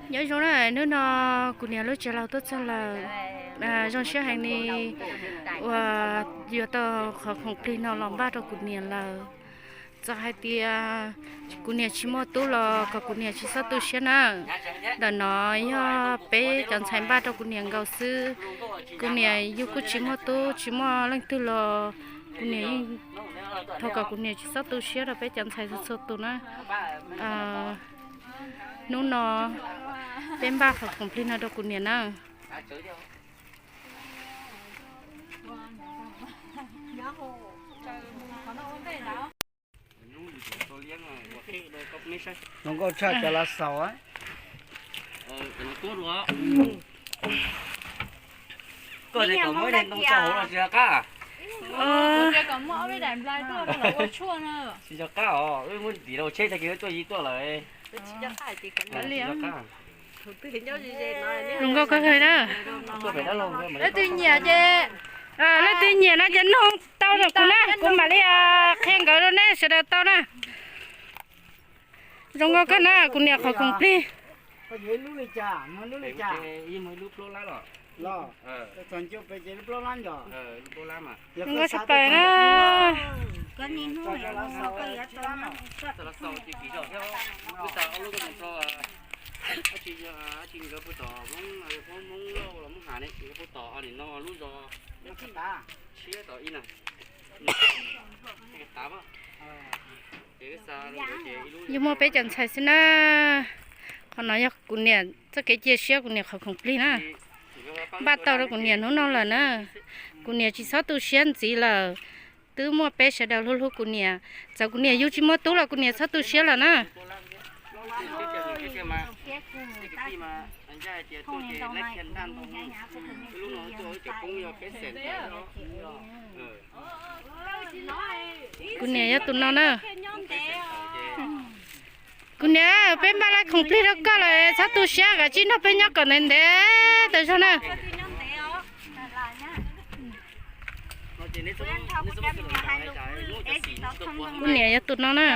Nyob zoo na, hnub no kuv niam lub tsev laus tuaj txog lawm. Zoo siab heev li uas yuav tau qhov khoom plig no los npaj rau kuv niam lawm. Txawm hais tias kuv niam tsis muaj tub los kom kuv niam tsis txhob tu siab na. Ntawm no yog peb cov ntxhais npaj rau kuv niam nkaus xwb. Kuv niam yus kuj tsis muaj tub tsis muaj leej twg los kuv niam yeej thov kom kuv niam tsis txhob tu siab rau peb cov ntxhais txhua txhua tus na. Hnub no peb npaj qhov khoom plig no rau kuv niam na. Zoo nkauj tshaj cov lav xaus. Koj tias kom muab ib daim ntoo rau hauv los tsis yog qab? Tsis yog qab os, wb muab ntim rau tsheb tag kis wb tuaj yig tuaj lawm. Zoo nkauj kawg na. Leej twg nyiam ces, leej twg nyiam no ces nug tau rau kuv na, kuv mam li qhia nkawd rau nej sawv daws tau na. Zoo nkauj kawg na, kuv niam qhov khoom plig. Zoo nkauj tshaj plaws na. Yus muaj peb cov ntxhais xwb na. Qhov no yog kuv niam txoj kev cia siab, kuv niam qhov khoom plig na. Npaj tau rau kuv niam hnub no lawm na. Kuv niam tsis txhob tu siab ntxiv lawm. Twb muaj peb sawv daws hlub hlub kuv niam. Txawm kuv niam yus tsis muaj tub los kuv niam txhob tu siab lawm na. Kuv niam yog tus no na. Kuv niam, peb npaj lawv khoom plig rau koj lawm, txhob tu siab, kav tsij nrog peb nyob kom ntev ntev tas zog na. Kuv niam yog tus no na.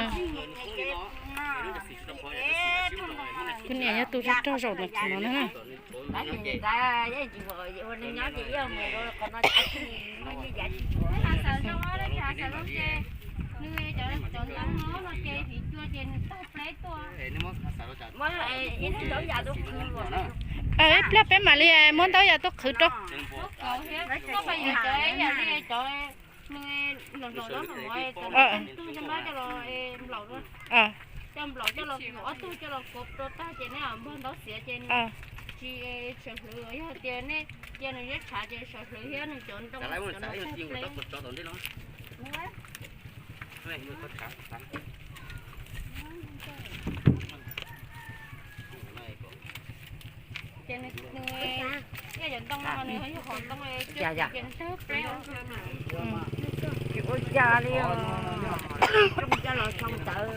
Kuv niam yog tus rog rog zaum ntawm no na. Ib pliag peb mam li muab ntaub yas tuaj qhwv rau. Tsis ua cas li os. Coj los sau ntawd.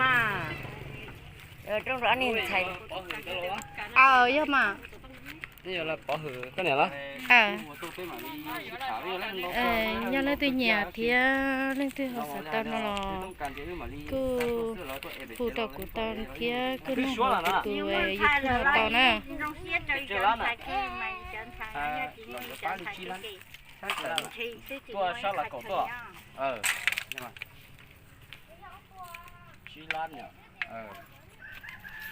Mas rooj rau ob niag ntxhais. Aw, yog mas. Yog leej twg nyiam thiab leej twg ho xav tau no los kuj hu rau kuv tau thiab kuj nug hauv kuv tus YouTube no tau na.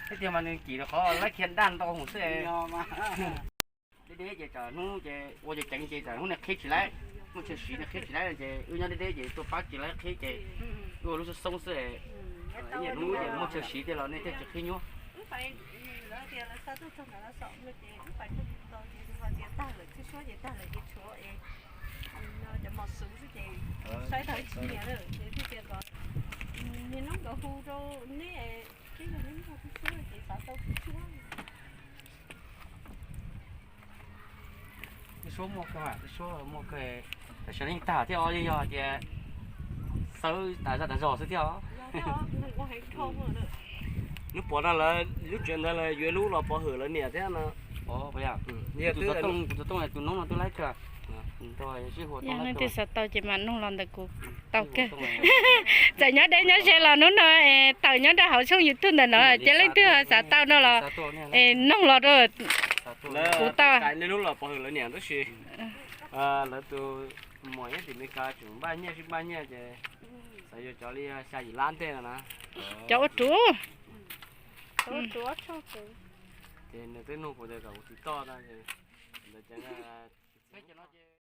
Ib tiag mas nws kim rau qhov laib khiav daj ntau mus xwb. Deb deb ces tsam hnub ces ua ceev ceev ces tsam hnub niag qhib tsis laib, muaj chaw siv niag qhib tsis laib ces wb nyob deb deb ces tuaj pab tsis laib qhib ces wb ua lub xoob xoob xwb. Ib yam hnub ces muaj chaw siv tiag los nej thiaj tsis qhib nyuaj. Suab muaj kawg, suab muaj kawg, tab sis yeej tag thiab os, yog tias xawb tas zaj tas zog xwb thiab os. Hnub puas no lawv lub tsev ntawd lawv yuav lub los pov hwm lawv niam thiab no. Tus xov tooj tus noob no twb laib kawg. Leej twg xav tau ces mam nug los ntawm kuv tau kawg. Txawm nyob deb nyob ze los hnub no tawm nyob rau hauv tshooj YouTube ntawm no ces leej twg xav tau no los noog los rau kuv tau. Lawv tus muam ib tim Meskas tseem npaj nyiaj, tsis npaj nyiaj ces xav yuav cov li xya yim lab ntej no na. Cov ua ruv. Ces nws twb nug kuv tias kom kuv tiv toj no ces ntawd ces